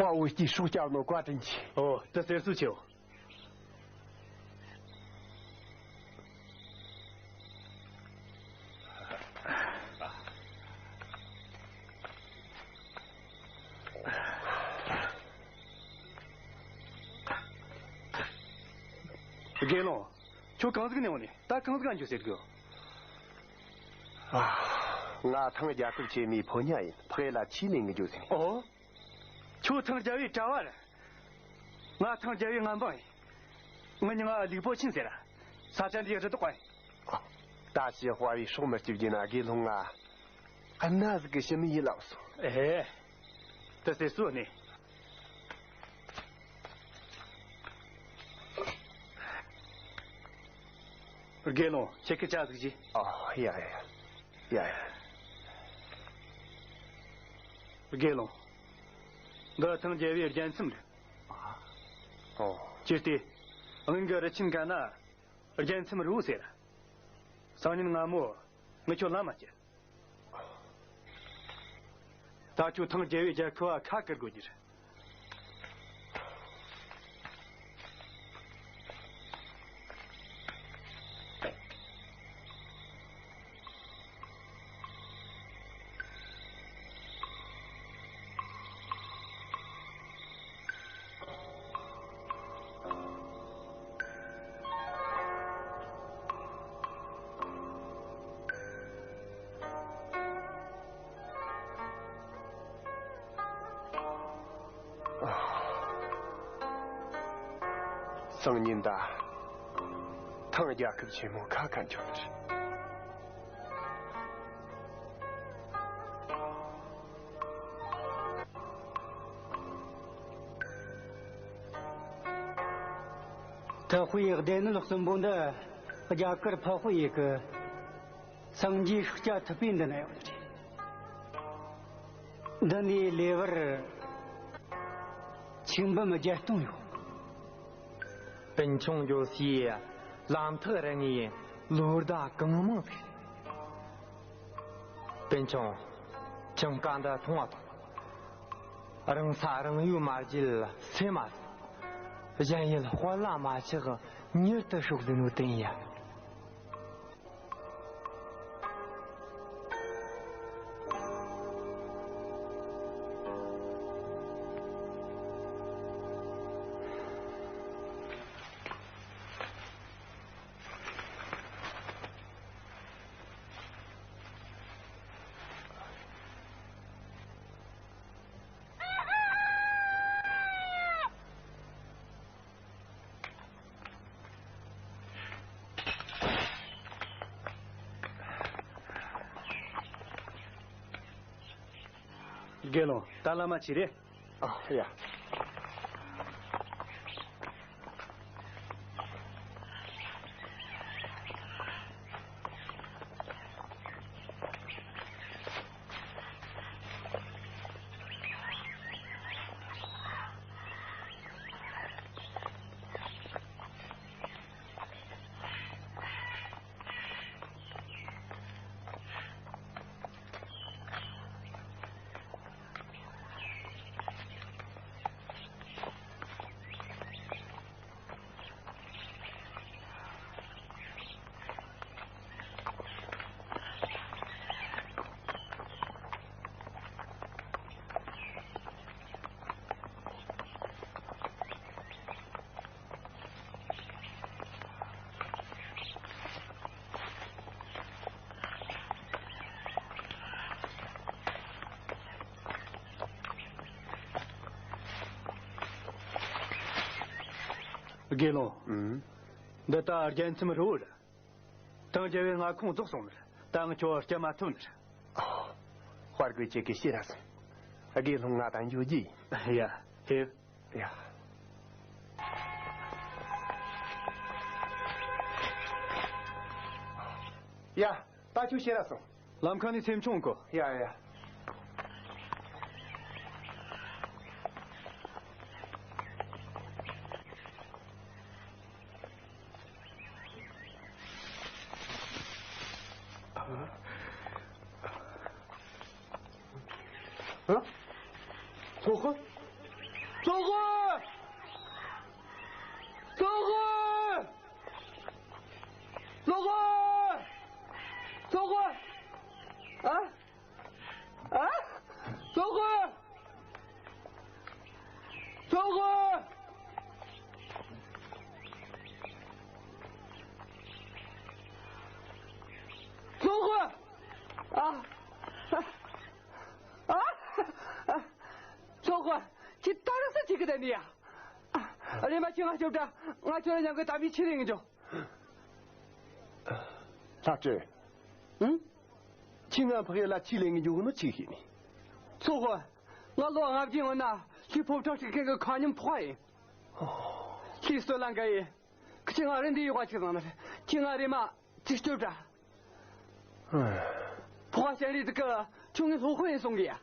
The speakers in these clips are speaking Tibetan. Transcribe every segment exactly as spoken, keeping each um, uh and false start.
དཔའ་བོ་སྐྱེས་སྲོག་སྐྱབས་ནོ་བཀའ་དྲིན་ཆེ། ཨོ། དེ་གསེར་སུ་ཆེའོ། དགེ་སློང་། ཁྱོད་གང་ཟིག་ནས་འོང་ནས་ད་གང་ཟིག་ག་འགྱོ་ཟེར་གི། ཨ། ང་ཐང་རྒྱལ་ཁབ་ཆེན་མོའི་ཕོ་ཉ་ཡིན། ཕ་ཡུལ་ལ་ཆོས་ལེན་གི་འགྱོ་ཟེར། ཨོ། ཁྱོད་ཐང་རྒྱལ་བའི་གྲྭ་བ་རེད། ང་ཐང་རྒྱལ་བའི་མངའ་འབངས་ཡིན། ངའི་མྱིང་ང་ལིག་པོ་ཆིན་ཟེར། ས་ཆ་འདིའི་རི་དྭགས་པ་ཡིན། ད་ཅི་དཔའ་བོའི་སྲོག་མི་སྐྱིད་རྒྱུ་ན་དགེ་སློང་ང་གནའ་ཟིག་གི་ཞི་མི་ཡིད་ལ་སོང་། ཨེ། དེ་ཟེར་སུ་ནི། དགེ་སློང་ཁྱེད་ཀྱི་ཇ་ཟིག་གྱིས། ཨ། ཡ་ཡ་ཡ་ཡ། དགེ་སློང་། འདི་ཐང་རྒྱལ་བའི་རྒྱལ་མཚམས་རེད། ཨོ། ཅི་སྟེ། དབང་གི་རི་ཆེན་ག་ན་རྒྱལ་མཚམས་རི་བོ་ཟེར། སང་ཉིན་སྔ་མོ་ངས་ཁྱོད་ལམ་མ་བསྐྱལ། ད་ཁྱོད་ཐང་རྒྱལ་བའི་རྒྱལ་ཁབ་བ་ཁ་བཀར་དགོས་རྒྱུ་རེད། སང་ཉིན་ད་ཐང་རྒྱལ་ཁབ་ཆེན་མོ་ཁ་ཁ་འཇོག་གི་རེད། ཐུ་ཧུའི་སྡེ་སྣོད་གསུམ་པོ་འདི་རྒྱ་གར་འཕགས་ཧུའི་གི་སངས་རྒྱས་ཤཱཀྱ་ཐུབ་པའི་མདུན་ན་ཡོད་རེད། འདི་ནས་ལེ་བར་ཆིག་འབུམ་བརྒྱད་སྟོང་ཡོད། སྤུན་ཆུང་འགྱོ་སའི་ལམ་ཐག་རིང་ངེས་ལོ་ཟླ་གང་མང་ཟིག་སྤུན་ཆུང་། ཁྱིམ་ཀ་འདི་མཐོང་བ་དང་། རང་ས་རང་ཡུལ་མ་བརྗེད་སེམས་མ་ཟིན། གཞན་ཡུལ་དཔལ་ལ་མ་ཆགས་མྱུར་དུ་ཤོག་ཟེར་ནོ་དེ་ཡིན་ཡ། དགེ་སློང་། ད་བླ་མ་ཅི་རེད། ཨ། ཡ། དགེ་སློང་། ཨུམ། འདི་ལྟ་རྒྱལ་མཚམས་རི་བོ་རེད། ཐང་རྒྱལ་བའི་མངའ་ཁོངས་རྫོགས་སོང་ནི་རེད། ད་ང་ཁྱོད་སྐྱེལ་མ་ཐུབ་ནི་རེད། ཨོ། དཔའ་རྒོད་ཅིག་གིས་ཤེས་ར་སོང་། དགེ་སློང་ང་དང་འགྱོ་རྒྱུ་ཡིན། ཡ། ཧེ། ཡ། ཡ། ད་ཁྱོད་ཤེས་ར་སོང་། ལམ་ཁ་ནས་སེམས་ཆུང་གོ། ཡ་ཡ། ཨ། ཚོགས་དཔོན། ཚོགས་དཔོན། ཚོགས་དཔོན། ཚོགས་དཔོན། ཚོགས་དཔོན། ཨ། ཨ། ཚོགས་དཔོན། ཚོགས་དཔོན། ཚོགས་དཔོན། ཨ། ཨ། ཚོགས་དཔོན། ཁྱེད་ད་རུང་སུ་ཅིག་གི་དེ་ནི་ཡ། ཨ། རེམ་མ་ཁྱེད་ང་སྐྱོབ་དྲ། ང་ཁྱོད་ར་མཉམ་གི་དམ་པའི་ཆོས་ལེན་གི་འགྱོ། ལྷ་སྤྲུལ། ཨང་། ཁྱེད་ང་ཕ་གི་ལ་ཆོས་ལེན་གི་འགྱོ་གི་ནོ་ཅིག་ཤེས་ནི། ཚོགས་དཔོན། ང་ལོ་ལྔ་བརྒྱའི་སྔོན་ན་ལྷའི་ཕོ་བྲང་ཞིག་མཁན་གི་མཁའ་མཉམ་ཕོག་ཡིན། ལྷའི་སྲོལ་ལ་འགལ་ཡིན། ཁྱེད་ང་རེ་འདི་ཡོད་པ་ཅིག་བཟང་ན་རེད། ཁྱེད་ང་རེམ་མ་ཅིག་སྐྱོབ་དྲ། ཕོ་བ་ཞལ་རས་དེ་གི་ཁྱོད་ངའི་སློབ་དཔོན་ཡིན་གསུང་གི་ཡ།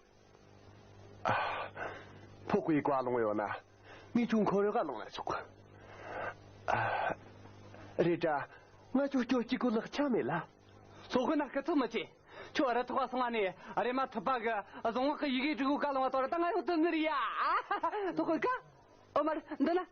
ཕོ་བའི་བཀའ་ལོང་ཡོད་ན་ངས་ཁྱོད་ཁོ་རེ་བཀའ་ལོང་ལ་ཆོག་གི། རེད་དྲ། ང་ཁྱོད་སྐྱོབ་ཅིག་གོ་ལག་ཆ་མེད་ལ། སློབ་དཔོན་ན་སྐུ་ཚབ་མི་བྱེད། ཁྱོད་རི་ཐོག་སོང་བ་ནས་རེམ་མ་ཐུབ་པ་གི་རྫོང་བག་གི་ཡི་གེ་འབྲི་གོ་བཀའ་ལོང་བ་དོར་ད་ང་ཡོད་དུ་ནི་རེད་ཡ། ཨ། ཐོག་གི་ཀ། ཨོ་མ་རེད་འདི་ན།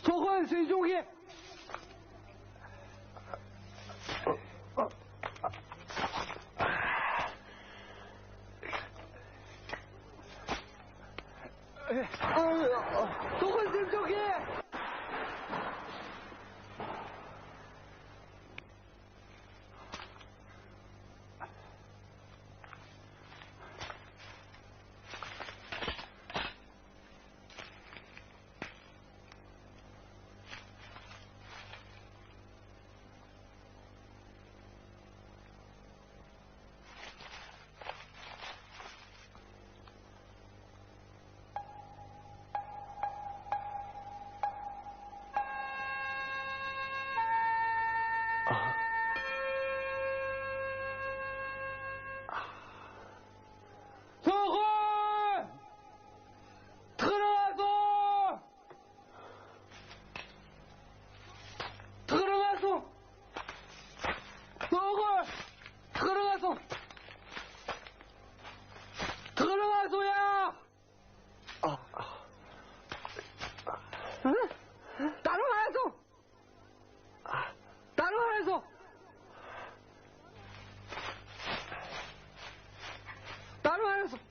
ཚོགས་དཔོན་སྲིད་གཞུང་གིས། ཚོགས་དཔོན་སྲིད་གཞུང་གིས། ཚོགས་དཔོན། ཐག་རིང་ང་སོང་། ཐག་རིང་ང་སོང་། ཚོགས་དཔོན། ཐག་རིང་ང་སོང་། ཐག་རིང་ང་སོང་ཡ། ཨ། ད་རུང་ང་སོང་། ད་རུང་ཧ་སོང་། ད་རུང་ཧ་སོང་།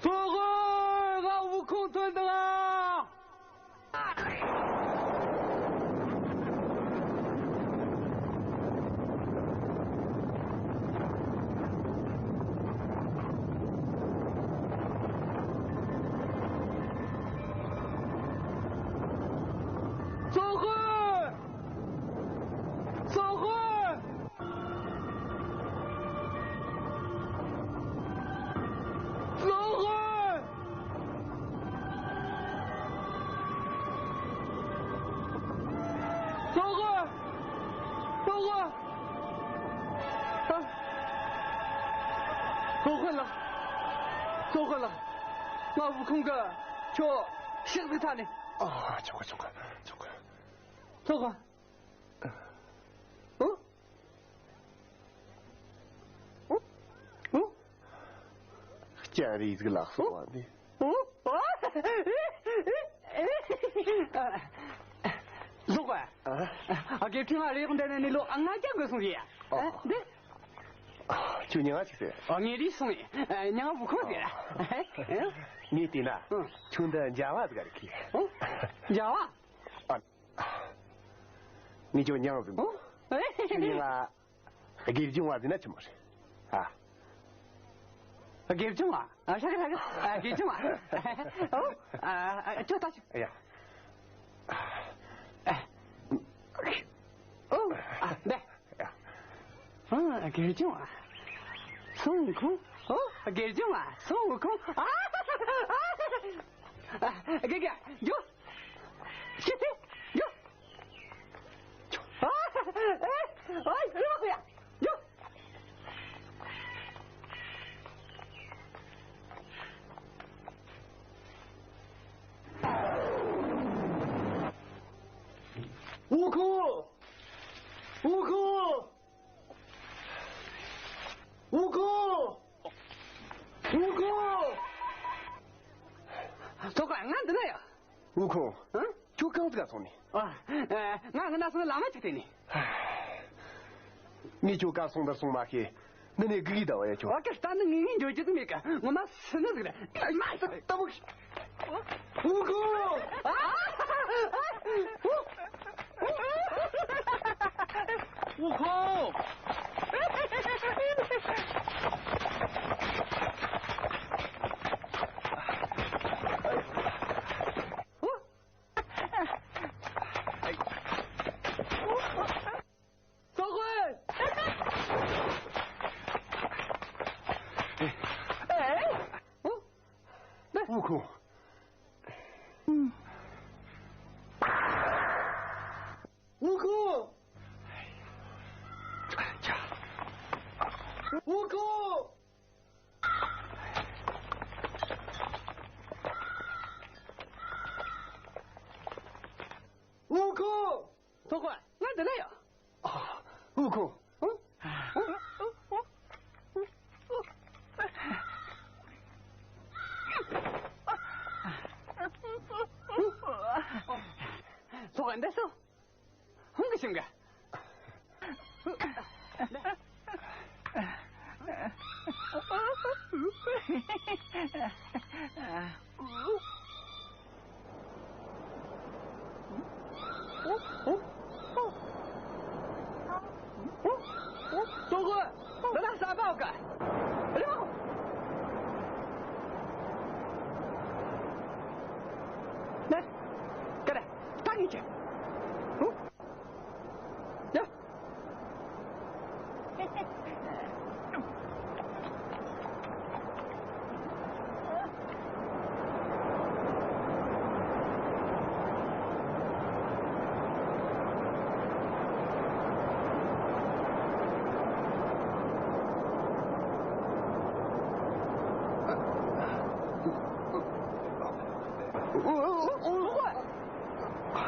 ཚོགས་དཔོན། ང་དབུགས་ཁུང་ཐོན་འདུག་ཨ། ཚོགས་དཔོན། ཚོགས་དཔོན། ཚོགས་དཔོན། ཚོགས་དཔོན། ཚོགས་དཔོན། ཨ། ཚོགས་དཔོན་ལགས། ཚོགས་དཔོན་ལགས། ང་དབུགས་ཁུང་གི་ཁྱོད་ཤག་ཟིག་ཐ་ནི། ཨ། ཆོག་གི་ཆོག་གི་ཆོག་གི། ཚོགས་དཔོན། ཨོ། ཨོ། ཨོ། ལྕགས་རིགས་ཟིག་ལགས་སོ་བ་འདི། ཨོ། ཨོ། ལོག་པ། ཨ། ཨ། དགེ་ཕྲེང་ང་རེ་གོང་དེ་ནས་ནི་ལོ་ལྔ་བརྒྱ་འགོར་སོང་རེད་ཡ། ཨོ། ཨ། འདི། ཁྱོད་མྱིང་ང་ཅི་ཟེར། ཨ། ངའི་རིགས་སོང་ཡིན། མྱིང་ང་བུ་ཁོ་ཟེར། ངས་བལྟས་ན། ཨང་། ཁྱོད་འདི་འཇའ་བ་ཟིག་རེད་ཁི། ཨོ། འཇའ་བ། ཨ། ངས་ཁྱོད་མྱིང་ཟིག་འདུག་ཨོ། ཁྱོད་མྱིང་ང་དགེ་སྦྱོང་བ་ཟེར་ན་ཆི་མོ་རེད། ཨ། དགེ་སྦྱོང་བ། ཨ། ཧྲ་གི་ཧྲ་གི། ཨ། དགེ་སྦྱོང་བ། ཨོ། ཨ། ཨ། ཁྱོད་ལྟ་ཆོག་ཡ། ཨ། ཨོ། ཨ། འདི། ཡ། ཨ། དགེ་སྦྱོང་བ། སུན་ཝུ་ཁུང་། ཨོ། སྒེར་གཅོད་མ། སུན་ཝུ་ཁུང་། ཨ། ཨ། དགེ་རྒན། འགྱོ། ཤི་ཚེ། འགྱོ། ཨ། ཨེ། ཨོ། ཡོད་ཁུ་ཡ། འགྱོ། ཝུ་ཁུང་། ཝུ་ཁུང་། ཝུ་ཁུང་། ཝུ་ཁུང་། ཚོགས་ཁང་། ང་འདི་ན་ཡོད། ཝུ་ཁུང་། ཨང་། ཁྱོད་གང་ཙིག་ག་སོང་ནི། ཨ། ཨ། ང་ང་ན་སོང་ལ་མ་ཅིག་བལྟས་ནི། ངས་ཁྱོད་ག་སོང་དང་སོང་མ་ཤེས། འདི་ནས་སྒུག་གི་ད་བ་ཡ་ཁྱོད། ཨོ་ཀེ། ད་ནི་ངས་ངས་འགྱོ་རྒྱུ་དུ་མེད་ཀ། ངོ་མ་སུན་ནི་ཟིག་རེད། མ་སུ་ལྟ་བུ། ཝུ་ཁུང་། ཨ། ཝུ་ཁུང་། ཚོགས་དཔོན། ཝུ་ཁུང་། ཝུ་ཁུང་། ཝུ་ཁུང་། ཝུ་ཁུང་། ཚོགས་དཔོན། ང་འདི་ན་ཡོད། ཨ། ཝུ་ཁུང་། ཨང་། ཚོགས་དཔོན་འདི་སུ། ཧུང་གི་ཞིང་གི། ཚོགས་དཔོན། འདི་ན་ས་པའོ་ག། རེད། ནས། ག་རེ། ད་ངས་ཁྱེར། ཧུ། ཡ།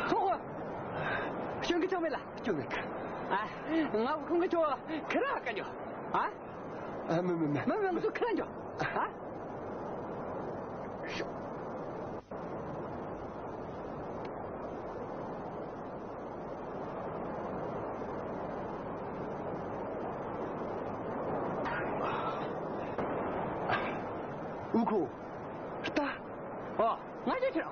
ཚོགས་དཔོན། ཞང་གིས་ཅང་མེད་ལ། སྐྱོན་མེད་གི། ཨ། ང་ཁོང་གི་ཁྱོ་ཁི་ར་ཧ་ག་ཉོ། ཨ། ཨ། མི་མི་མི། མི་མི། ང་ཚོ་ཁི་ར་ཉོ། ཨ། ཨུ་ཁུ། ལྟ། ཨོ། ང་ཅི་ཁྱེར།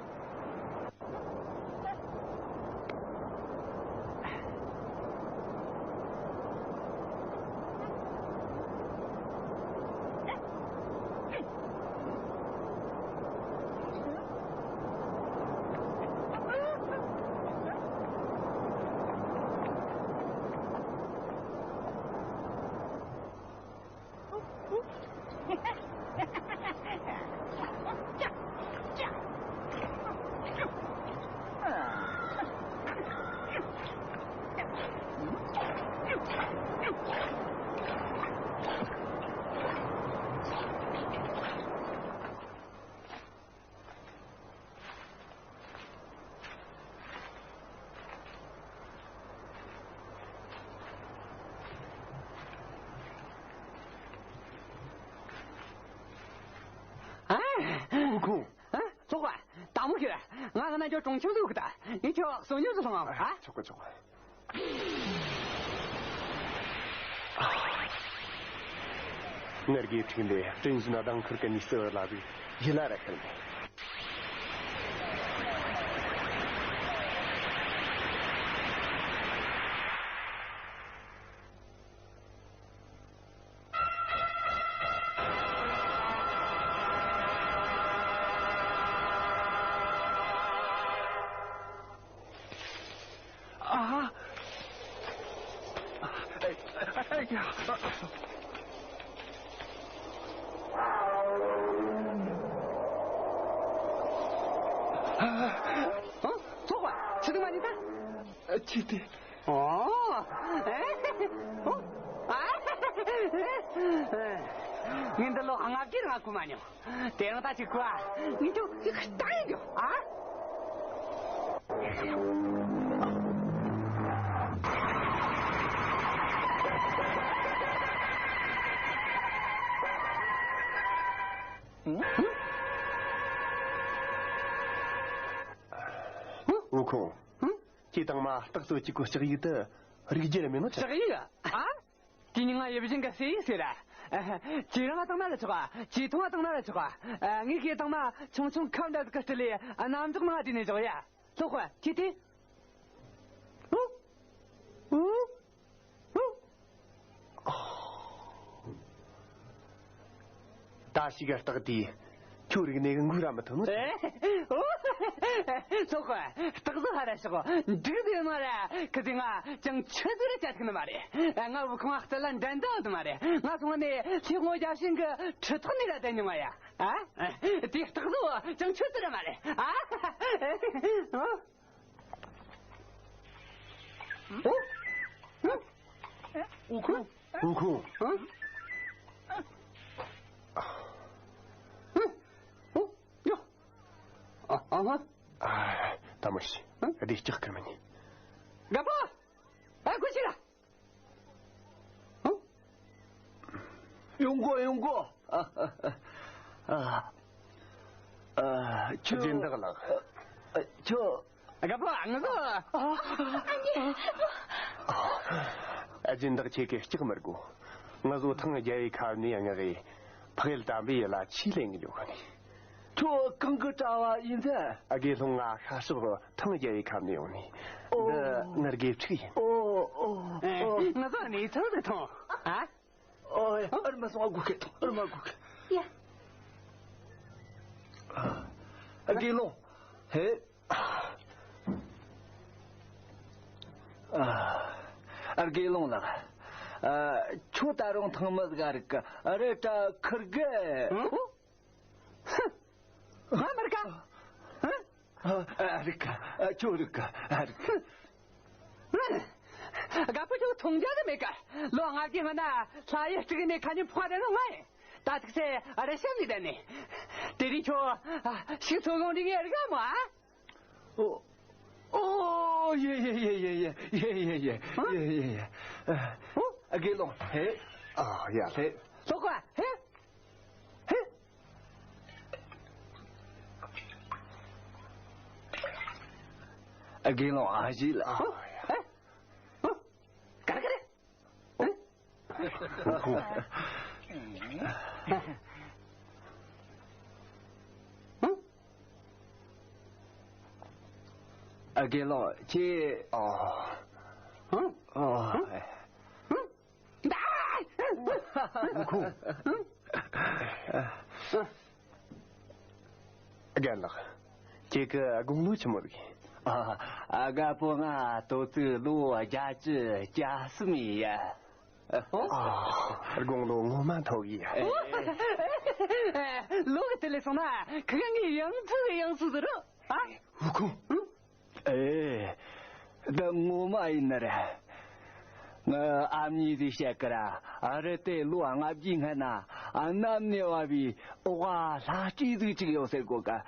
ཨ། ཨུ་ཁུ། ཨ། ཚོགས་པ། དང་པོ་ཁྱོད། ང་ང་ན་ཅོ་གྲོང་ཁྱིམ་དུ་གི་ད། ངས་ཁྱོད་སོ་ཉུལ་དུ་སོང་ཨ། ཨ། ཆོག་གི་ཆོག་གི། ནར་གི་ཁྲིག་ལེ་ཏྲིན་ཞིན་ཨ་དང་ཁུར་གི་ནི་སི་བར་ལ་བི་ཡི་ལ་ར་ཁལ་མེ། ཨ། ཨ། ཨ། ཨ། ཡ། ཨ། ཅི་སྟེ། ཨོ། ཨེ། ཨོ། ཨ། ངས་འདི་ལོ་ལྔ་བརྒྱའི་རིང་ཁུར་མ་མྱོང་། དེ་རིང་ད་ཅིག་ཁུར་ཨ། ངས་ཁྱོད་ཅིག་བཏང་ཡོང་ཨ། ཨུ་ཁུང་། ཁྱེད་དང་མ་རྟགས་གཙོ་གཅིག་གོ་ལྕགས་ཡིག་དེ་རིག་རྒྱུ་རེད་མིན་ནོ་ཅི། ལྕགས་ཡིག་ཨ། དེ་ནི་ང་ཡིད་བཞིན་གྱི་ཟས་ཡིག་ཟེར་ར། ཁྱེད་རང་ང་བཏང་ན་ར་ཆོག་ག་ཁྱེད་ཐུང་ང་བཏང་ན་ར་ཆོག་ག་ངས་ཁྱེད་དང་མ་ཆུང་ཆུང་ཁབ་འདྲ་ཟིག་གི་སྟེང་ལ་གནམ་འཇོག་ནང་བསྡད་ནས་འཇོག་ཡ། ལྷོག་པ་ཁྱེད་དེ། ཨུ། ཨུ། ཨུ། ད་ཞིག་ག་རྟགས་དེས་ཁྱོད་རིག་ནས་འགུག་ར་མི་ཐུབ་ནོ། ཨེ། ཨོ། ལྷོག་པ་རྟགས་བཟོ་ཧ་ར་ཤོག་འགྲིག་དེ་མ་ར་ཁི་དེ་ང་ཅང་ཆུ་ཟིག་ར་བཅད་ཐུབ་ནི་མ་རེད། ང་བུ་ཁང་ང་རྩལ་ལ་འགྲན་ཟླ་ཡོད་མ་རེད། ང་སོང་ནས་ལྷའི་དབང་བརྒྱ་བྱིན་གྱི་ཁྲི་ཐོག་ནས་ར་བསྡད་མྱོང་བ་ཡ། ཨ། དེ་རྟགས་བཟོ་ཅང་ཆུ་ཟིག་ར་མ་རེད། ཨ། ཨོ། ཨུ་ཁུང་། ཨུ་ཁུང་། ཨ། ཨུ། ཡ། ཨ། ཨ། ཨ། ད་མ་ཤི། ཨ། བདེ་ལྕག་གི་མི་ཉན། རྒད་པོ། ཨ། ཁུ་ཤི་ལ། ཨ། ཡོང་གོ་ཡོང་གོ། ཨ། ཨ། ཨ། ཁྱོད། སྦྱིན་བདག་ལགས། ཨ། ཁྱོད། རྒད་པོ་ང་ཚོ། ཨ། སྦྱིན་བདག་ཁྱེད་ཀྱིས་སྐྲག་མི་དགོས། ང་ཚོ་ཐང་རྒྱལ་བའི་ཁབ་ནས་མངགས་ཏེ་ཕག་ཡུལ་དམ་པའི་ཡུལ་ལ་ཆས་ལེན་གྱི་འཇུག་གི་ནི། ཁྱོད་གང་གི་གྲྭ་བ་ཡིན་ཟེར། ཨ། དགེ་སློང་ང་ཤར་ཕྱོགས་ཐང་རྒྱལ་བའི་ཁབ་ནས་ཡོང་ནི། ཨོ། འདི་ངའི་དགེ་ཕྲུག་ཡིན། ཨོ། ཨོ། ཨོ། ང་ཚོ་ནི་ཚང་ཟིག་ཐོང་། ཨ། ཨོ། ཨར་མ་སོང་ཨ་སྒུག་གེ་ཐོང་། ཨར་མ་སྒུག་གེ། ཡ། ཨ། དགེ་སློང་། ཧེ། ཨ། ཨ། དགེ་སློང་ལགས། ཨ། ཁྱོད་ད་རུང་ཐང་མི་ཟིག་རིག་ག་ཨ་རེ་ད་ཁུར་གེ། ཨོ། ཧ། ང་མི་རིག་ག་ཧ། ཨ། རིག་ག་ཨ། ཁྱོད་རིག་ག་ཨ། རིག་ག་རྒད་པོ་ཁྱོད་མཐོང་རྒྱ་གི་མེད་ག་ལོ་ལྔ་བརྒྱའི་སྔོན་ན་ལྷ་ཡུལ་དཀྲུགས་ནས་ཁ་ཉིན་ཕོག་རེ་ནོ་ང་ཡིན། ད་ཐུག་སེ་ཨ་རེ་ཤམ་ལི་དན་ནི། དེ་རིང་ཁྱོད་ཨ། ཤིག་ཚོ་ལོང་རིང་ངེ་རིག་ག་མོ་ཨ། ཨོ། ཨོ། ཡེ་ཡེ། ཨ། ཨོ། ཨ། དགེ་སློང་། ཧེ། ཨ། ཡ། ཧེ། ལྷོག་པ། ཧེ། ཧེ། ཨ། དགེ་སློང་ཨ་ཞེ་ལགས། ཨ། ཧེ། ཨ། ག་རེ་ག་རེ། ཨ། ཨ། དགེ་སློང་ཁྱེད། ཨ། ཨ། ཨ། ཨུ་ཁུང་། རྒན་ལགས། ཁྱེད་ཀྱི་དགུང་ལོ་ཆི་མོ་རེད། ཨ། རྒད་པོ་ང་དོ་ཚིགས་ལོ་བརྒྱད་ཅུ་གྱ་གསུམ་ཡིན་ཡ། ཨ། དགུང་ལོ་ངོ་མ་མཐོ་གི་ཡ། ཨེ། ལོ་གི་དེ་ལས་སོང་ན་ཁི་ག་ངའི་ཡང་ཐུག་ཡང་སུ་ཟེར་རོ། ཨ། ཨུ་ཁུང་། ཨུ། ཨེ། འདི་ངོ་མ་ཡིན་ནི་རེད། ང་ཨ་མྱེས་ཟིག་བཤད་གི་ར། ཨ་རི་དེ་ལོ་ལྔ་བརྒྱའི་སྔན་ན་གནམ་ནས་བབས་པའི་འོག་ལྷ་སྤྲེའུ་ཟིག་ཅིག་ཡོད་ཟེར་གོ་ག་ཨ།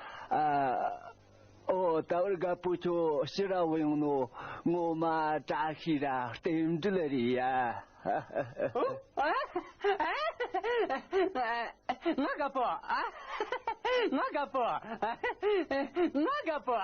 ཨོ། ད་བར་རྒད་པོ་ཁྱོད་ཕྱིར་ར་བུད་ཡོང་ནོ་ངོ་མ་བཀྲ་ཤིས་ར་རྟེན་འབྲེལ་རེད་ཡ། ཨ། ང་རྒད་པོ། ཨ། ང་རྒད་པོ། ང་རྒད་པོ།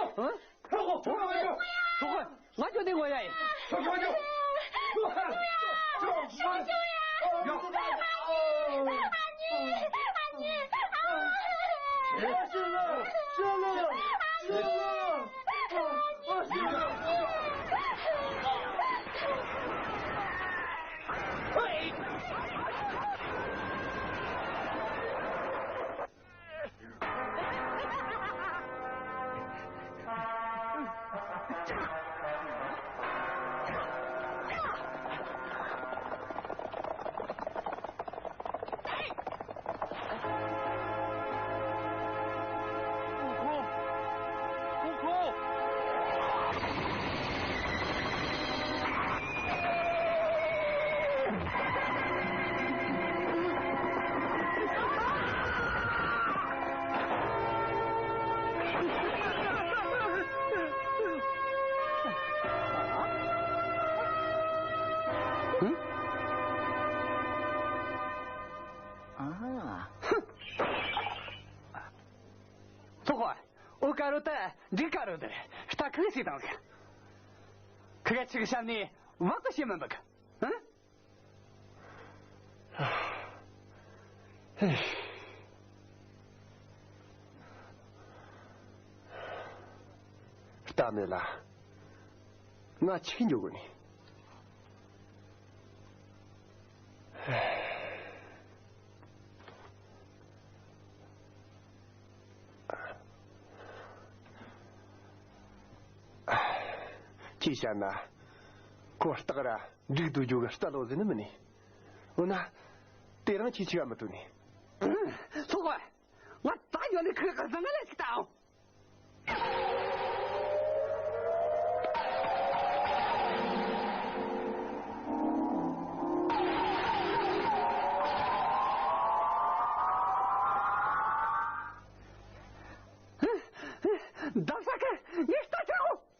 ཨ། ཨ། ཨ། ཨ། ང་ཁྱོད་འདི་ངོ་ཡ་ཡིན། ཚོགས། ཨོ་ཀ་རོ་ད་འགྲིག་ཀ་རོ་ད་རྟ་ཁ་ལས་སྲིད་དང་ཟིག་ཁི་ག་ཆི་གི་ཤམ་ནས་བག་ཏུ་ཤེས་མི་འདུག་ཨ། རྟ་མེད་ལ་ང་ཆི་འགྱོ་གི་ནི། ཅི་བྱ་ན། ཁོ་སྟག་ར་འགྲིག་ཏུ་རྒྱུ་གི་རྟ་ལོ་ཟིན་ནི་མིན་ནི། འོ་ན། དེ་རང་ཁྱི་ཆི་ག་མི་ཐུབ་ནི། ཚོགས་པ། ང་ད་ཡོད་ནི་ཁི་ག་ཟང་ངེ་ལ་ཞིག་ད་ཨང་། བདག་ས་ཁ་ཉི་ཤུ་རྩ་བཞི།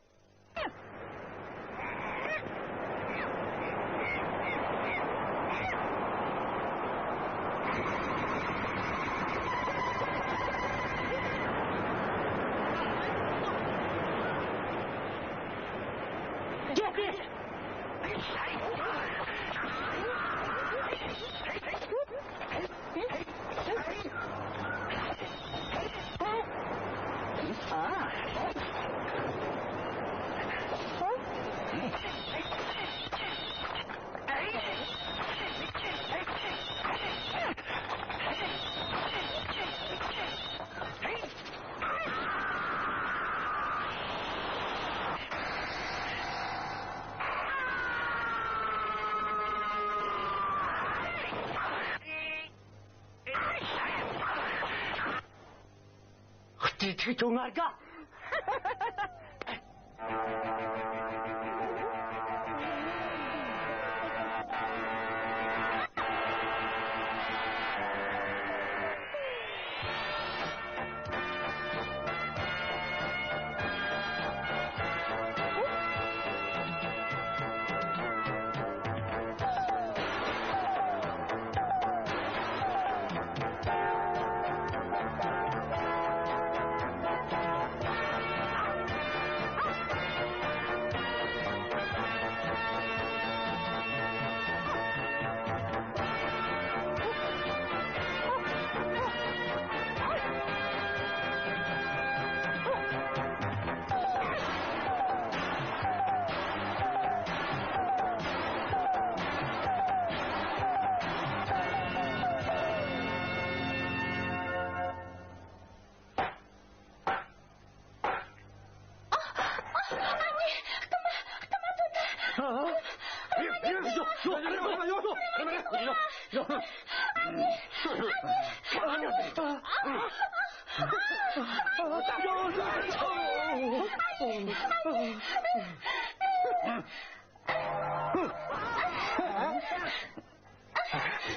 སྤྲེལ་ཕྲུག་ཁྱོད་ངར་ག་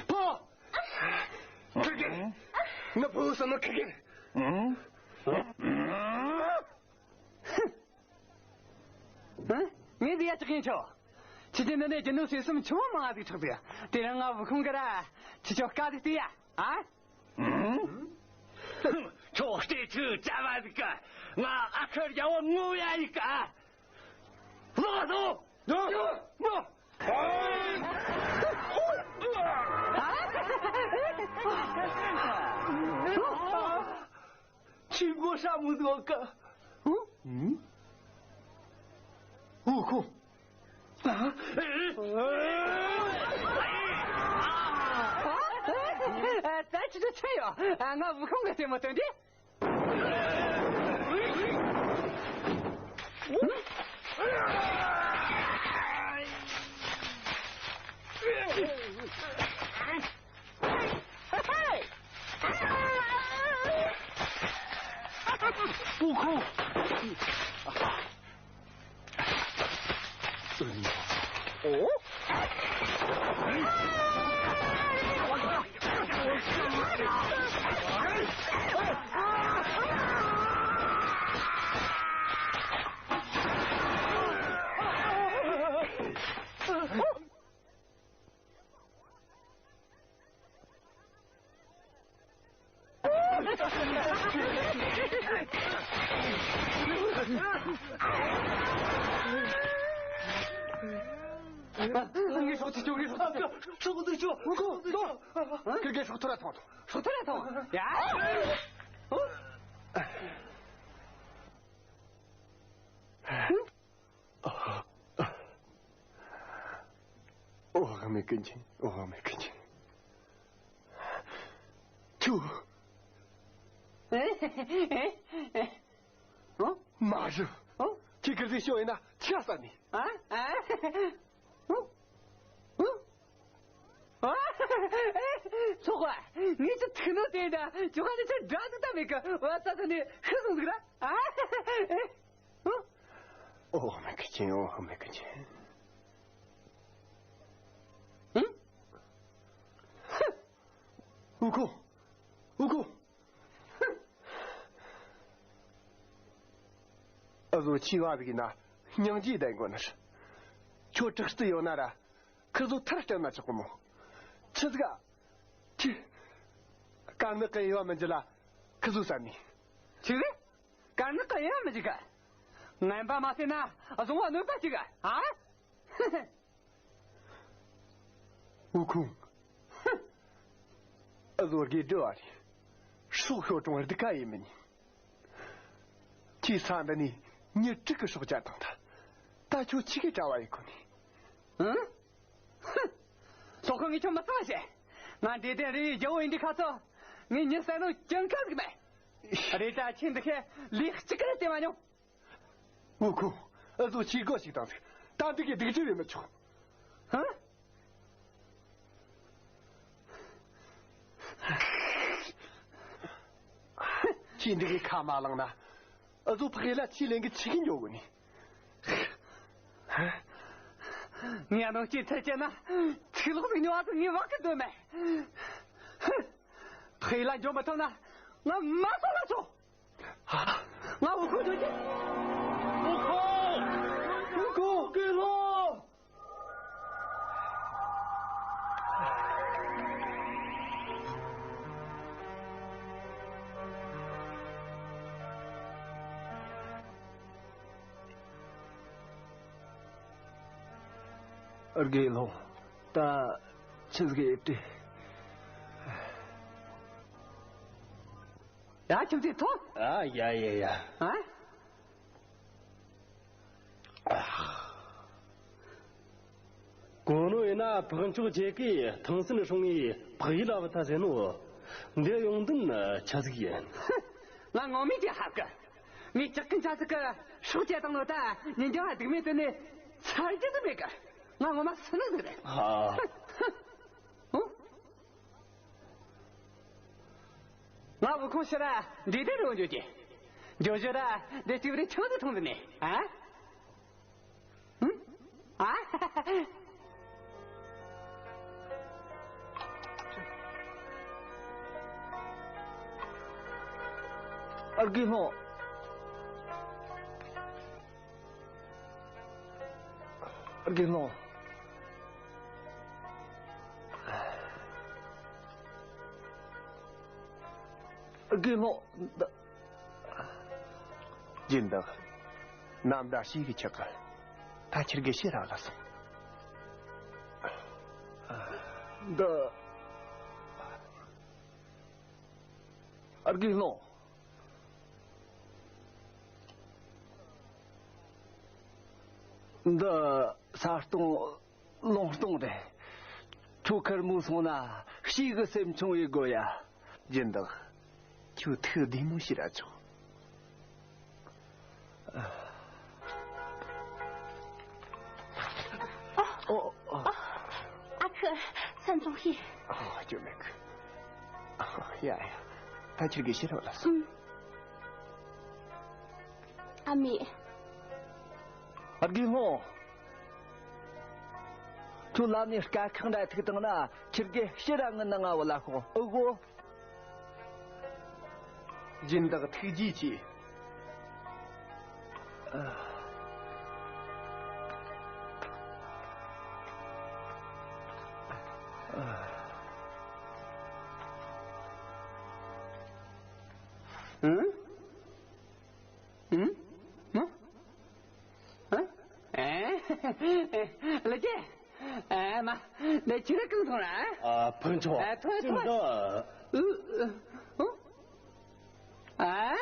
ཕོ། ཁ་སྐད། ང་ཕོ་བསམ་ན་ཁ་སྐད། ཨ། ངས་འདི་ཡ་ཅག་ཡིན་ཆོག་ཁྱེད་ཀྱི་འདི་ནས་རྒྱུ་ནོར་ཟས་གསུམ་ཆུང་མ་ཟིག་འཕྲོག་ཟིག་དེ་རིང་ང་བུ་ཁུང་གི་ར། ཁྱེད་ཆོ་དཀའ་ཟིག་བལྟས་ཡ། ཨ། ཁྱོད་ལྟས་ཚུལ་བྱ་བ་ཟིག་ག་ང་ཨ་ཁུ་རྒྱལ་བོ་ངུ་ཡ་ཡིག་ག་ལོག་སོང་། ནོ། ནོ། ཆི་མགོ་ཧྲ་མོ་འདུག་ག་འུ་ཁུ། ད་ཅི་ཆི་ཡོད། ང་བུ་ཁུང་གི་སེམས་མོ་དོན་དེ། ངའི་སྲོག་ཅི་ཆོག་ངའི་སྲོག་ཅི་ཆོག་སྲོག་ཅི་ཆོག་ཁྱེད་ཀྱི་སྲོག་ཐོར་ཐོང་། སྲོག་ཐོར་ཐོང་། ཡ། འོ་ཨ་མའི་སྐུ་མཁྱེན། འོ་ཨ་མའི་སྐུ་མཁྱེན། ཁྱོད། ཨེ། ཨེ། ཨེ། ཨོ། མ་རུ། ཨོ། ཁྱེད་ཀྱི་རིགས་ཤོག་ཡིན་ན་ཆ་ས་ནི། ཨ། ཨ། ཨོ། ཨོ། ཨ། ཚོགས་པ། ངས་ཀྱི་ཐུགས་ནོར་དེ་འདྲ་ཅོ་ག་ནི་ཚེ་འདྲ་ཟིག་ད་མེད་གི། བ་ས་ས་ནི་ཤི་སོང་ཟིག་ར། ཨ། ཨོ། ཨོ་མེ་ཀི་ཆེན། ཨོ་མེ་ཀི་ཆེན། ཨང་། ཨུ་ཁུ། ཨུ་ཁུ། ཨ་ཟོ་ཆི་བ་ཟིག་ཡིན་ན་སྙིང་རྗེ་ལྡན་དགོས་ནི། ཁྱོད་དྲག་རྩལ་ཡོད་ན་ར་ཁི་ཟོ་ཐར་སྤྲད་ན་ཆོག་གི་མོ། ཆི་ཟིག་ཨ། ཁྱི། དཀར་ནག་གི་དབྱེ་བ་མི་འབྱེད་ལ་ཁི་ཟོ་ཟ་ནི། ཆི་ཟིག་དཀར་ནག་གི་དབྱེ་བ་མི་འབྱེད་ག་ངན་པ་མ་ཟེར་ན་བཟང་བ་གནོད་པ་ཅིག་ཨ། ཨུ་ཁུང་། ཨ་ཟོ་དགེ་སྒྲུབ་བ་རེད། སྲོག་ཤོར་གྲོང་བར་འདི་ག་ཡིན་མིན། ཁྱེད་ས་འདི་ནས་མྱི་དྲུག་གི་སྲོག་བཅད་བཏང་ཐལ། ད་ཁྱོད་ཆི་གི་གྲྭ་བ་ཡིན་གོ་ནི། ཨང་། ཧུ། སོག་ཁོ་ངས་ཁྱོད་མི་གསང་བ་བྱེད། ང་འབྲས་ལྡན་རི་བོའི་རྒྱལ་བོ་ཡིན་དུས་ཁ་ཚོ། ངས་མྱི་བསད་ནོ་གྱོང་ཁ་ཟིག་མེད། རེད་ད་ཁྱེད་འདི་ཁའི་ལས་གཅིག་གི་རེད་བལྟས་མ་མྱོང་། ངུ་ཁུ། ཨ་ཟོ་ཆི་གོ་ཞིག་དང་ཟིག་ད་འདི་གའི་སྡིག་སྒྲིབ་རེད་མི་ཆོག་ཧ། ཁྱེད་འདི་གའི་ཁ་མ་བླངས་ན། ཨ་ཟོ་ཕ་གི་ལ་ཆི་ལེན་གི་ཆི་གི་ཉོ་གོ་ནི། ངས་ནང་སྐྱེས་ཐལ་ཅན་ན་ཆི་ལོག་ཟིག་ཉོ་བ་ཟིག་ངས་བག་གི་དོན་མེད། ཕ་གི་ལ་འཇོག་མི་ཐུབ་ན་ང་མ་སོང་ན་ཆོག་ང་འུ་ཁུ་འགྲོ་རྒྱུ། འུ་ཁུ། འུ་ཁུ། དགེ་སློང་། དགེ་སློང་། ད་ཆི་ཟིག་ཡེད་དེ། ཡ། ཁྱིམ་མཚེས་ཐོངས། ཨ། ཡ་ཡ་ཡ། ཨ། གོ་ནོ་ཡིན་ན་འཕགས་མཆོག་ཁྱེད་ཀྱིས་ཐང་སན་སྲུང་བའི་འཕགས་ཡུལ་ལ་བུད་ཐལ་ཟེར་ནོ། འདིར་ཡོང་དོན་ཆི་ཟིག་ཡིན། ང་ངོ་མས་ཀྱང་ཧ་གི། ངས་ཇག་རྐུན་ཆ་ཟིག་གི་སྲོག་བཅད་བཏང་ནོ་ད་ཉིན་རྒྱང་སྡུག་མེད་དུ་ནས་ ཚར་རྒྱུ་ཟིག་མེད་ཀི། ང་ངོ་མ་སུན་སྣང་ཟིག་རེད། ཨ། ཧུ། ང་འུ་ཁུང་ཕྱིར་ར་འདི་དེ་རུ་འགྱོ་གི། འགྱོ་འགྱོ་ར་འདི་ཅིག་རེ་ཆུང་དུ་ཐུང་དུ་ནས། ཨ། ཧུ། ཨ། ཨ། དགེ་སློང་། དགེ་སློང་། དགེ་སློང་། སྦྱིན་བདག། ནམ་ཟླ་ཞིག་གི་ཆག་གི། ད་ཁྱེད་ཀྱི་ཤེས་རབ་ལ་སོང་། འདི། དགེ་སློང་། འདི་ས་སྟོང་ལུང་སྟོང་རེད། ཁྱོད་ཁེར་མོ་སོང་ན་ཤི་གི་སེམས་ཆུང་ཡེ་དགོས་ཡ། སྦྱིན་བདག། ཁྱོད་ཐུགས་བདེ་མོ་བྱས་ར་ཆོག་ཨོ། ཨ་ཁུ། སེམས་ཆུང་བྱོས། ཨ། སྐྱོན་མེད་གི། ཡ་ཡ། ད་ཁྱེད་ཀྱི་ཤེས་རབ་ལ་སོང་། ཨ་མ། ཨ། དགེ་སློང་། ཁྱོད་ལམ་ནས་དཀའ་ཁག་འདྲ་ཐུག་བཏང་ན་ཁྱེད་ཀྱི་ཕྱིར་ར་ངའི་ནང་ང་བུད་ལ་ཤོག་ཨེ་གོ། སྦྱིན་བདག་ཐུགས་རྗེ་ཆེ། ཨང་། ཨང་། ཨང་། ཨ། ཨེ། ལོ་རྒྱུས། ཨ་མ། འདི་ཁྱེད་རང་གང་སོང་ར། ཨ། ཕུན་ཚོགས། ཨ། ཐོས་ཐོས། ཨུ། ཨུ། ཨ།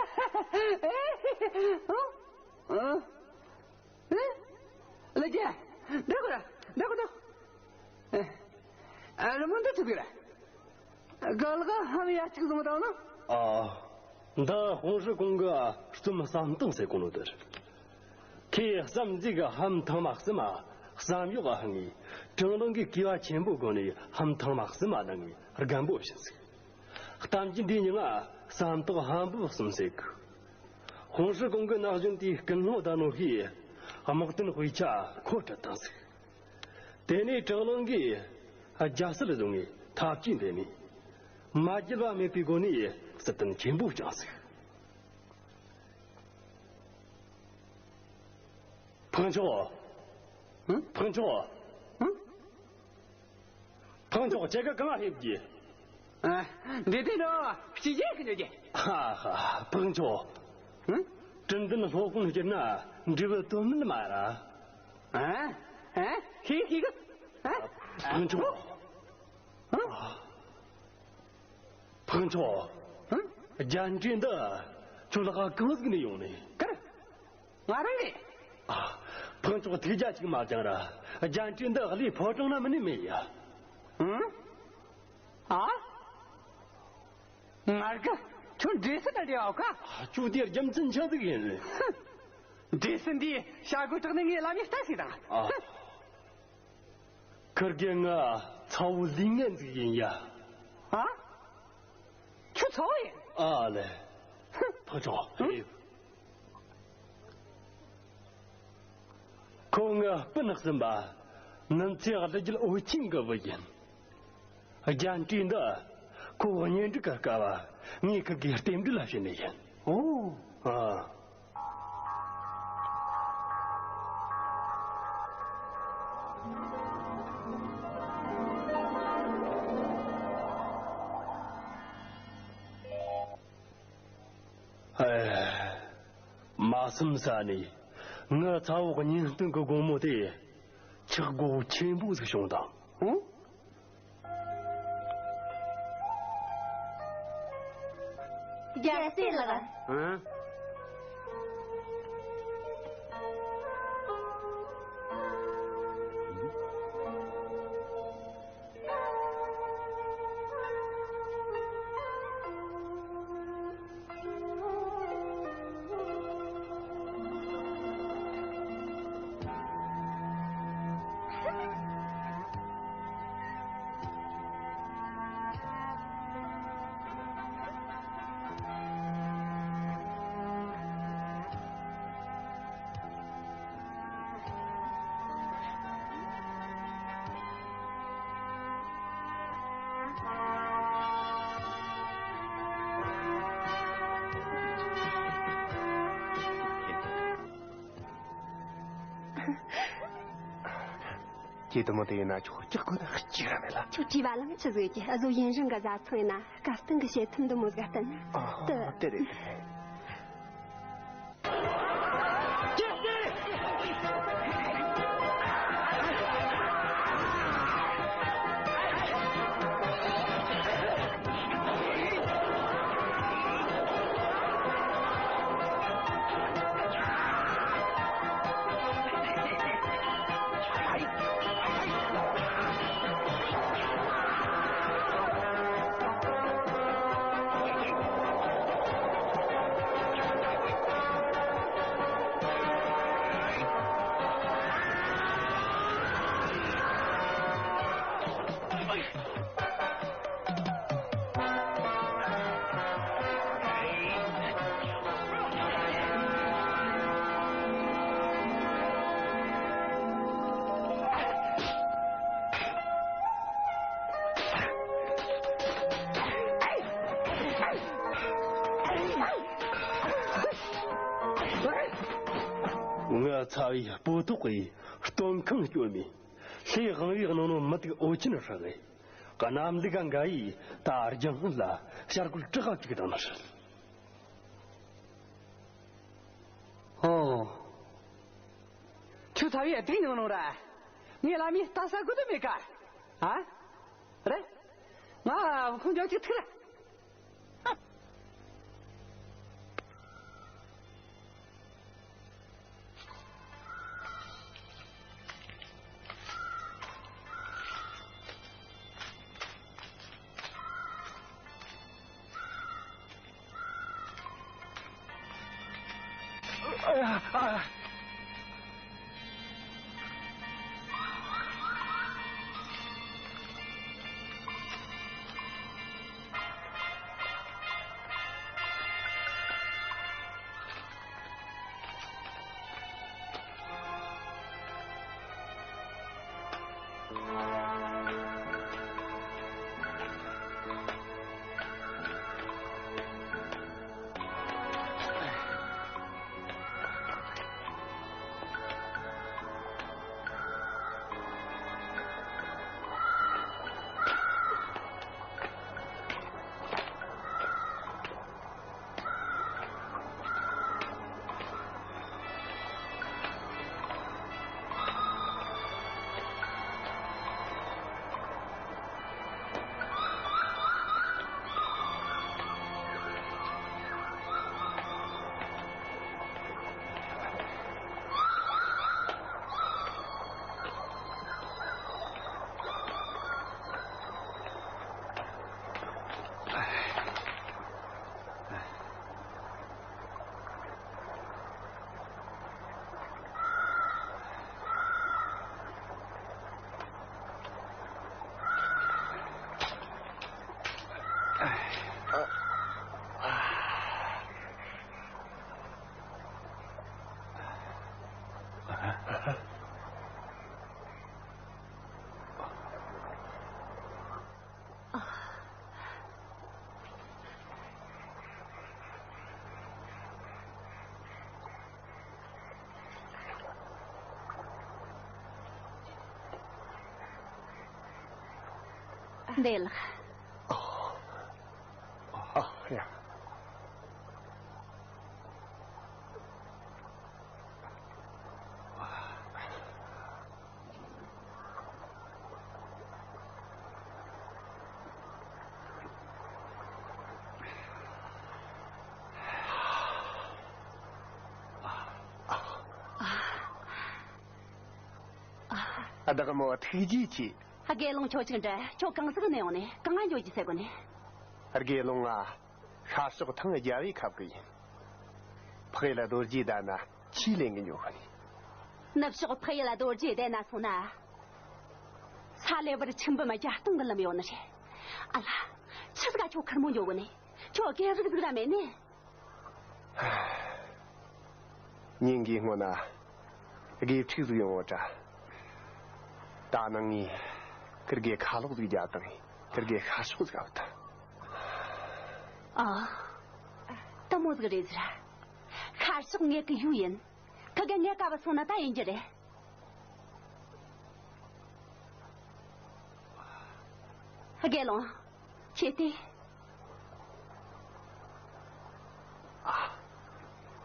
ཨུ། ཨུ། ལོ་རྒྱུས། འདི་གོ་ར། འདི་གོ་འདི། ཨ། རི་མོ་འདི་ཐུག་གི་ར། ག་ལ་ག་ཧམ་ཡ་གཅིག་བཟུང་བཏང་ན། ཨ། འདི་ཧོང་ཧྲི་ཀོང་གི་རྩོམ་བསམ་སྟངས་ཟེར་གོ་ནོ་དེ་རེད། ཁོས་བསམ་གཟས་གི་ཧམ་ཐང་མ་གསུམ་མ་བསམ་ཡོག་ག་ཧང་ངི། གྲང་རླུང་གི་ཀི་བ་ཆེན་པོ་སྒོ་ནས་ཧམ་ཐང་མ་གསུམ་མ་ནང་ངི་རྒན་པོ་བྱིན་ཟིག་གཏམ་རྒྱུད་འདི་ཉིད་ང་བསམ་ཐོག་ཧམ་པོ་གསུམ་ཟེར་གི། ཧོང་ཧྲི་ཀོང་གི་ན་གཞོན་དེའི་ཀུན་སློང་ད་ནོ་ཧིས་དམག་དོན་དཔེ་ཆ་ཁོ་སྤྲད་བཏང་ཟིག་དེ་ནས་གྲང་རླུང་གིས་རྒྱལ་སྲིད་བཟུང་ངས་ཐབས་ཇུས་འདི་ནས་མ་བརྒྱུད་པ་མེད་པའི་སྒོ་ནས་སྲིད་དོན་ཆེན་པོ་བསྐྱངས་ཟིག་ཕུན་ཚོགས། ཧུམ། ཕུན་ཚོགས། ཧུམ། ཕུན་ཚོགས་ཁྱེད་ཀ་གང་ལ་ཕེབས་ཀྱི། ཨ། འདི་དེ་ནོ་ཕྱི་རྒྱལ་གི་ཉོ་རྒྱུ། ཧ་ཧ། ཕུན་ཚོགས། ཧུམ། དྲིན་ལྡན་སློབ་དཔོན་སྤྱིར་ན་འབྲས་བུ་དོན་མེད་མ་ར། ཨ། ཨ། ཧི་ཧི་གི། ཨ། ཕུན་ཚོགས། ཧུམ། ཕུན་ཚོགས། ཧུམ། རྒྱན་འདྲེ་འདི་ཁྱོད་ལག་ག་གང་ཟིག་ནས་ཡོང་ནས། གར། ང་རང་གི། ཨ། ཕུན་ཚོགས་ཐུགས་རྒྱལ་ཅིག་མ་བཅངས་ར། རྒྱན་འདྲེ་འདི་ལས་ཕོ་བྲང་ན་མི་ནི་མེད་ཡ། ཧུམ། ཨ། ང་རྒ་ཁྱོད་འདྲེ་སུ་དང་འདྲེ་བ་ག་ཨ། ཁྱོད་དེ་རྒྱུ་མཚན་ཆི་ཟིག་ཡིན། ཧུམ། འདྲེ་སུ་འདིའི་བྱ་རྒོད་བྲག་ནས་ངའི་ལམ་ཡིག་ལྟ་ཞིག་དང་། ཨ། ཁིར་གེ་ང་ཚ་བོ་ལུས་ངན་ཟིག་ཡིན་ཡ། ཨ། ཁྱོད་ཚ་བོ་ཡིན། ཨ་ལེ། ཧུམ། ཕུན་ཚོགས། ཧུམ། ཁོ་ངའི་སྤུན་གསུམ་པ་ནུབ་ཚེ་ཀླུ་རྒྱལ་འོ་ཆེན་གི་བུ་ཡིན། རྒྱན་འདྲེ་འདི་ཁོ་གཉེན་སྒྲིག་གི་སྐབས་ངས་ཁིར་གེ་རྟེན་འབྲེལ་ལ་བྱས་ནས་ཡིན། ཨོ། ཨ། ཨེ། མ་བསམ་ས་ནས་ངའི་ཚ་བོ་གཉེན་སྟོན་གི་དགོང་མོ་དེ་ཆག་སྒོ་ཆེན་པོ་ཟིག་བྱུང་དང་། ཨང་། རྒྱལ་སྲས་ལགས། ཨང་། ཁྱེད་དུ་མོ་དེ་ཡིན་ན་ཆོག་ཀྱག་གོ་ན་གཅིག་ར་མེད་ལ། ཁྱོད་བྲིས་པ་ལང་ཆི་བཟོས་ཀྱི་བཟོ་ཡིན་རིང་གི་བཟའ་ཚང་ཡིན་ན་དཀར་སྟེང་གི་བྱེད་ཐུན་འདི་མོ་ཟིག་བསྟན་ན། ཨ་དེ་དེ་རེད། ང་ཚ་བའི་སྤོ་ཐོག་གི་སྟོན་ཁང་སྐྱོན་མེད། ལྷའི་དབང་བའི་ནང་ནང་མི་ཐུག་འོ་ཆེན་ཧྲག་གི་གནམ་ལུག་ག་འགའ་ཡིས་ད་རྒྱང་ལ་ཞར་བསྐུལ་དྲག་ག་བཅུག་དང་ནི་ཧྲལ། ཨོ། ཁྱོད་ཚ་བའི་སྡིག་ཉོ་ནོ་ར། ངའི་བླ་མའི་ལྟ་ས་དགོས་དོན་མེད་ཀ་ཨ། རེད། ང་ཁོང་ཇོ་གཅིག་ཐུག་ལ། འདི་ལགས། ཨ། ཡ། ཨ། བདག་མོ་ཐུགས་རྗེ་ཆེ། དགེ་སློང་ཁྱོད་ཅིག་འདྲ། ཁྱོད་གང་ཟག་ནས་ཡོང་ནས་གང་ང་འགྱོ་རྒྱུ་ཟེར་གོ་ནས། དགེ་སློང་ང་། ཤར་ཕྱོགས་ཐང་རྒྱལ་བའི་ཁབ་གི་ཡིན། འཕགས་ཡུལ་རྡོ་རྗེ་གདན་ན་ཆོས་ལེན་གི་འགྱོ་གི་ནི། ནུབ་ཕྱོགས་འཕགས་ཡུལ་རྡོ་རྗེ་གདན་ན་སོང་ན། ས་ལེ་བར་ཆིམ་བུམ་བརྒྱ་སྟོང་གི་ལམ་ཡོད་ནི་རེད། ཨ་ལ། ཆི་ཟིག་ག་ཁྱོད་ཁེར་མོ་འགྱོ་གི་ནི། ཁྱོད་རྒན་རིགས་ཟིག་ར་མེད་ནི། ཉིན་འགའི་སྔོན་ན་དགེ་ཕྲུག་ཟིག་ཡོང་བ་འདྲ། ད་ནངས་ངས་ཁིར་གེ་ཁ་ལོག་ཟིག་རྒྱབ་དང་ཁིར་གེ་ཤར་ཕྱོགས་ཟིག་བབས་ད། ཨ། དེ་མོ་ཟིག་རེད་ཟེར། ཤར་ཕྱོགས་ངེད་ཀྱི་ཡུལ་ཡིན། ཁི་གེ་ངེད་ཀ་བ་སོང་ན་ད་ཡིན་རྒྱུ་རེད། དགེ་སློང་། ཁྱེད་དེ།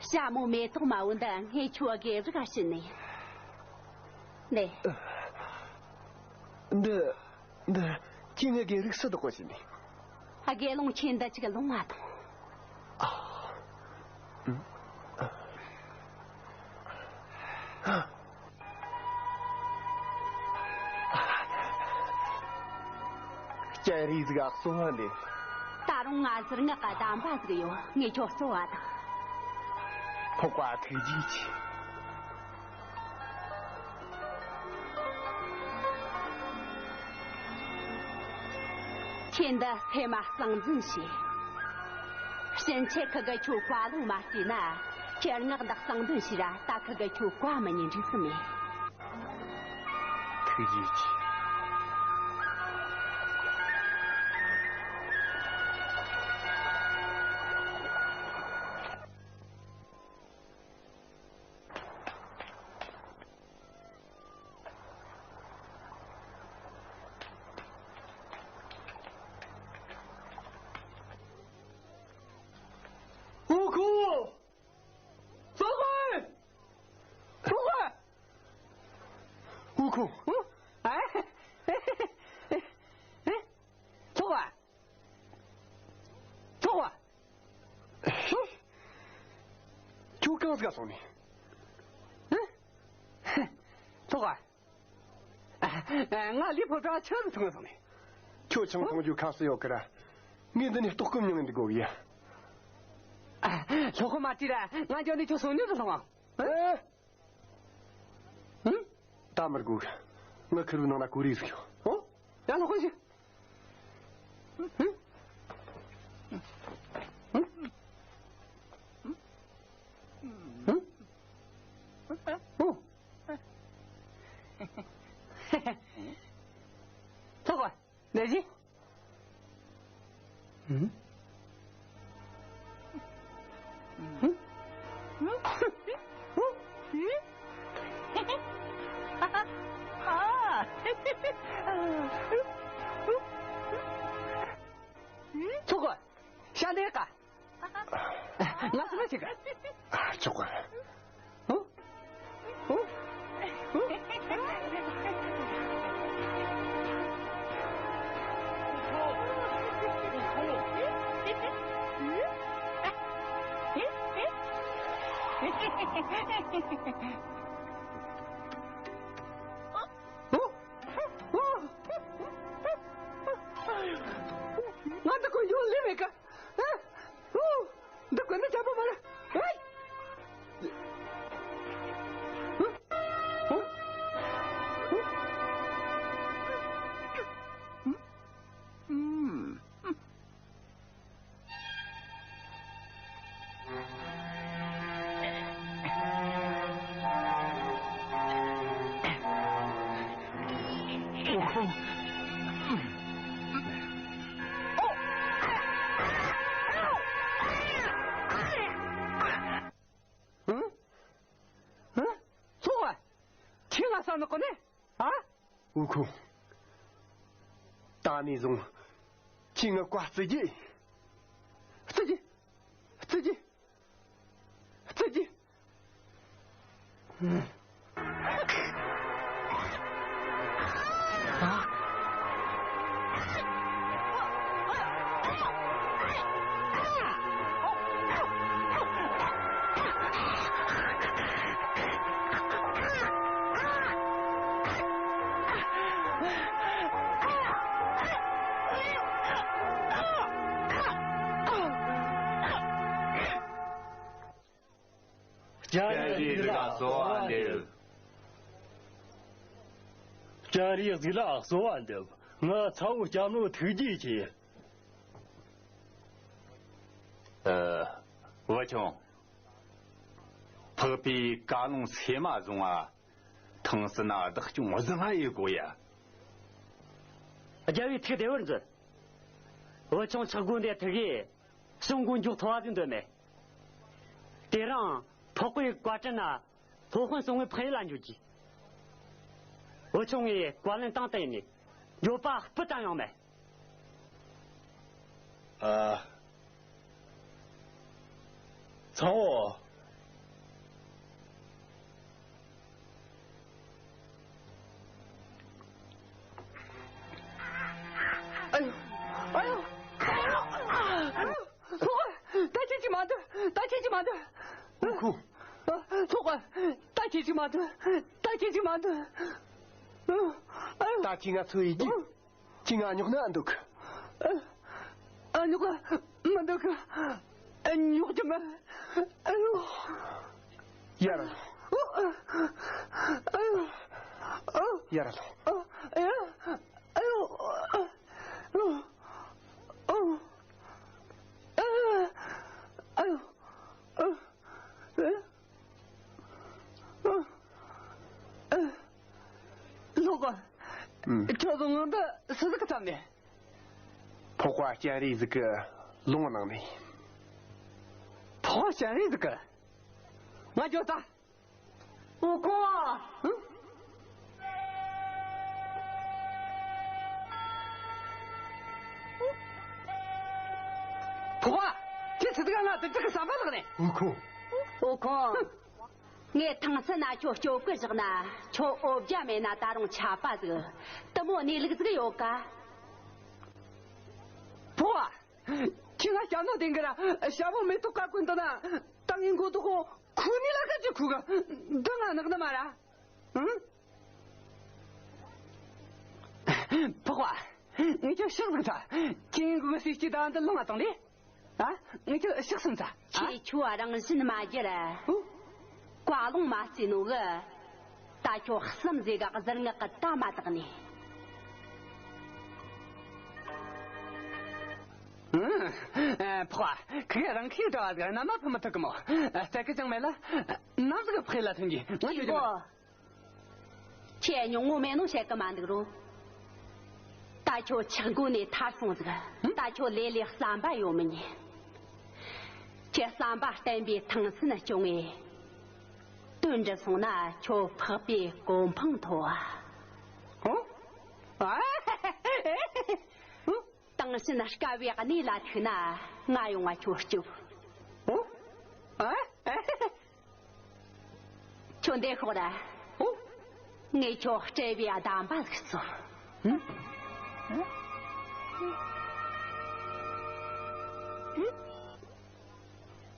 ཞྭ་མོ་མེ་ཏོག་དམར་བོ་འདི་ངས་ཁྱོད་དགེ་རིགས་ལ་བྱིན་ནས། ནས། འདི། འདི། ཁྱེད་ངའི་དགེ་རིགས་སུ་བདག་པོ་བྱིན་ནས། དགེ་སློང་ཁྱེད་འདི་ཅིག་ལོང་བ་དང་། ཨ། ཨ། ལྕགས་རིའི་ཟིག་ག་གསོལ་བ་འདེབས། ད་རུང་ང་ཟུར་ངག་གི་གདམས་པ་ཟིག་ཡོད། ངས་ཁྱོད་གསོལ་བ་དང་། ལྷག་པ་ཐུགས་རྗེ་ཆེ། ཁྱེད་འདི་ཧེ་མ་གཙང་འཛིན་བྱས། ཕྱིན་ཆད་ཁུ་གེ་ཁྱོད་བཀའ་ལུང་མ་བརྩིས་ན། ཁྱེད་ངག་འདི་གཙང་འདོན་བྱས་ར། ད་ཁུ་གེ་ཁྱོད་བཀའ་མི་ཉན་འགྲིག་གི་མེད། ཐུགས་རྗེ་ཆེ། ཨུ་ཁུ། ཙོག་ཁོ། ཙོག་ཁོ། ཨུ་ཁུ། ཨ། ཙོག་ཁོ། ཙོག་ཁོ། ཁྱོད་གང་ཟིག་ག་སོང་ནས། ཙོག་ཁོ། ང་ལི་ཕོ་བྲང་ཆུ་ཟིག་འཐུང་སོང་ནས། ཁྱོད་ཆང་འཐུང་རྒྱུ་ཁ་སུ་ཡོད་ཀི་ར། ངས་འདི་ནས་ལྟོགས་སྐོམ་མྱོང་འདི་དགོ་གི་ཡ། ལྷོ་ཁོ་མ་བྲིས་ར། ང་འཇོན་ནས་ཁྱོད་སོང་ཉོ་དུ་སོང་ཨ། ཨེ། ཧུམ། ད་མི་དགོས། ང་ཁུར་བོའི་ནང་ན་གོ་རེ་ཟིག་ཡོད། ཨོ། ཡ་ལྷོ་ཁོ་ཞིག་ཧུམ། ཧུམ། ཧུམ། ཨོ། ལྷོ་ཁོ། ནས་ཟིན། ཧུམ། ཧུམ། ཧུམ། ཧུམ། ཨ། ཙོག་ཁོ། ཤ་འདེད་ཀ་ང་སུ་ལ་ཆེ་ག་ཨ། ཆོག་ག་ཨོ། ཨོ། ཨོ། ཨོ། ཨོ། ང་ད་ཁོ་ཡོང་ལེ་མེད་ཀ་ཨ། ཨོ། འདི་ཀུན་ནི་ཆ་པོ་མ་རེད། ཨེ། ཧུམ། ཧུམ། ཚོགས། ཁྱེད་ང་བསམ་ནི་གོ་ནི། ཨ། ཨུ་ཁུ། ད་ནས་བཟུང་ཁྱེད་ངའི་བཀའ་བརྩི་རྒྱུ། བརྩི་རྒྱུ། བརྩི་རྒྱུ། བརྩི་རྒྱུ། ལྕགས་རིའི་གཟུགས་ལ་གསོལ་བ་འདེབས། ལྕགས་རིའི་གཟུགས་ལ་གསོལ་བ་འདེབས། ང་ཚ་བོ་སྐྱབས་ནོར་ཐུགས་རྗེ་ཆེ། ཨ། བུ་ཆུང་། འཕགས་པའི་བཀའ་ལུང་སེམས་མ་བཟུང་བ། ཐང་སི་ན་བདག་སྐྱོང་བཟང་ང་ཡི་གོ་ཡ། རྒྱལ་བའི་ཐུགས་བདེ་བར་མཛོད། བུ་ཆུང་ཆག་སྒོ་འདི་ཐུག་གིས་གཞུང་གི་མགྱོགས་ཐོ་བ་ཟིག་འདོད་མེད། དེ་རིང་འཕགས་པའི་བཀའ་དྲིན་ན་སློབ་དཔོན་གསུམ་གྱི་འཕགས་ཡུལ་ལ་འགྱོ་རྒྱུ། བུ་ཆུང་ངས་བཀའ་ལན་བཏང་བཏང་ནས་འགྱོད་པ་སྤུ་ཙམ་ཡང་མེད། ཨ། ཚ་བོ། ཨ་ཡོ། ཨ་ཡོ། ཨ་ཡོ། ཨ་ཡོ། ཨ་ཡོ། ལྷོ་ཁ། ད་ཁྱེད་ཀྱིས་མ་འདུག་ད་ཁྱེད་ཀྱིས་མ་འདུག་ཨུ་ཁུ། ལྷོ་ཁ། ད་ཁྱེད་ཀྱིས་མ་འདུག་ད་ཁྱེད་ཀྱིས་མ་འདུག་ཨ་ཡོ། ད་ཁྱེད་ང་ཚོ་ཡི་རྒྱུ། ཁྱེད་ང་ཉོག་ན་འདུག་ཨ་ཉོག་མི་འདུག་ཨ་ཉོག་རྒྱུ་མ། ཨ་ཡོ། ཡར་ལོངས། ཨ་ཡོ། ཨ་ཡོ། ཡར་ལོངས། ཨ་ཡོ། ཨ་ཡོ། ཨ་ཡོ། ཨ་ཡོ། ལྷོ་ཁ། ཨུམ། ཁྱོད་ཚོ་ངང་དུ་སུ་ཟིག་གི་བཏབ་ནས། ཕོག་པ་སྤྱན་རས་ཟིག་གི་ལུང་ནང་ནས། ཕོག་པ་སྤྱན་རས་ཟིག་གི། ང་ཁྱོད་ད། ཨོ་ཁོ། ཧུམ། ཕོག་པ། ཁྱེད་ཚོ་དེ་ག་ང་དེ་ཅིག་གི་བསམ་པ་ལག་ནས། ཨོ་ཁོ། ཨོ་ཁོ། ངས་ཐང་སི་ན་ཁྱོད་སྐྱོབ་གི་བཞག་ན་ཁྱོད་འོ་བརྒྱ་མེད་ན་ད་རུང་ཆད་པ་ཟིག་དུ་མོ་གནས་ལུགས་ཟིག་ཡོད་ཀ་ཕོ་བ། ཁྱེད་ང་སྐྱབས་ནོ་དེང་གི་ར་ཞྭ་མོ་མེ་ཏོག་ཀ་ཀུན་དུ་ན་ཏང་ཡིན་གོ་དུ་ཁོ་ཁུ་ནི་ལ་ཀ་ཅི་ཁུ་གི་འདི་ང་ནག་ནི་མ་ར། ཨང་། ཕོ་བ། ངས་ཁྱོད་ཤག་ཟིག་ཚ། ཁྱེད་ཡིན་གོ་གི་སྲིད་སྐྱིད་དང་འདི་ལོང་ང་དང་ལེ། ཨ། ངས་ཁྱོད་ཤག་སུམ་ཚ། ཁྱེད་ཆོ་རང་བཞིན་མ་རྒྱལ། ཨུ། བཀའ་ལུང་མ་བརྩིས་ནོ་གི། ད་ཁྱོད་གསུམ་ཟེ་ག་གཟིར་ངག་གི་ད་མ་དག་ནས། ཨུ། ཕོ་བ། ཁི་གེ་རང་ཁིའི་གྲྭ་བ་ཟིག་རྣམ་པ་ཕུ་མི་ཐུབ་གི་མོ། ཨ། སྟེ་གི་ཅང་མེད་ལ། ནམ་ཟིག་གི་ཕེ་ལ་ཐོན་གི། ང་ཁྱོད་ཀྱི། ཁྱེད་ཉུང་ངུ་མེད་ནོ་བཤད་གི་མ་འདུག་རོ། ད་ཁྱོད་ཆག་སྒོ་ནས་ཐར་སོང་ཟིག་ད་ཁྱོད་ལས་ལས་བསམ་པ་ཡོད་མི་ཉན། ཁྱེད་བསམ་པ་བརྟན་པའི་ཐང་སན་སྐྱོང་ངེ་དོན་འགྲུབ་སོང་ན་ཁྱོད་འཕགས་པའི་གོ་འཕང་ཐོབ་བ། ཨོ། ཨ། ཨོ། དེང་ཕྱིན་དཀའ་བའི་གནས་ལ་ཐུག་ན་ང་ཡོང་བ་ཁྱོད་སྐྱོབ། ཨོ། ཨ། ཁྱོད་འདི་ཤོག་ར། ཨོ། ངས་ཁྱོད་སྤྲད་པའི་གདམས་པ་ཟིག་ཚོ།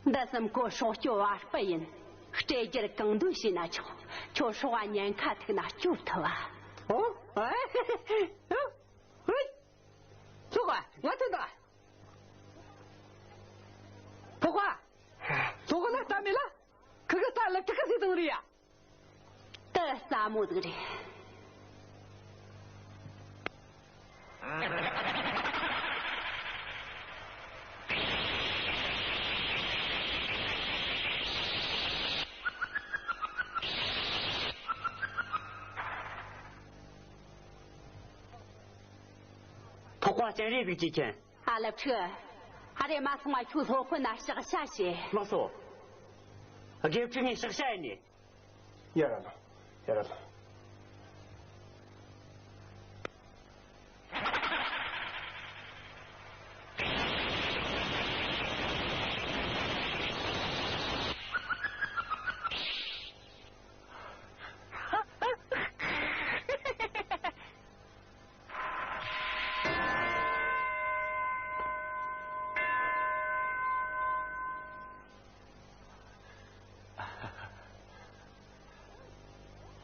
འདི་སེམས་ཁོ་སྲོག་སྐྱོབ་བ་སྤུ་ཡིན། སྤྲད་རྒྱུར་གང་འདོད་བྱས་ན་ཆོག་ཁྱོད་སྲོག་བ་ཉེན་ཁ་ཐུག་ན་སྐྱོབ་ཐུབ་བ། ཨོ། ཨེ། ཨེ། ཚོགས་པ། ང་ཐོན་དང་། ཕོག་པ། ཚོགས་པ་ལ་ལྟ་མེད་ལ། ཁི་གི་ལྟ་ལ་ཁྲི་ཁ་སི་དང་རེད་ཡ། ད་ལྟ་མོ་ཟིག་རེད། ཕོག་པ་སྤྱན་རས་གཟིགས་ཀྱིས་མཁྱེན། ཨ་ལབ་ཕྲུག་ཨ་རེ་མ་སོང་བ་ཁྱོད་སློབ་དཔོན་ན་ཕྱག་བྱ་བྱེད། ལགས་སོ། དགེ་ཕྲུག་ངས་ཕྱག་བྱ་ཡིན་ནི། ཡ་ར་ལ། ཡ་ར་ལ།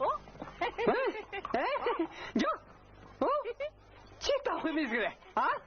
ཨོ། ཨེ། ཨེ། ཇོ། ཨོ། ཅི་ལྟ་བུའི་མི་ཟིག་རེད། ཨ།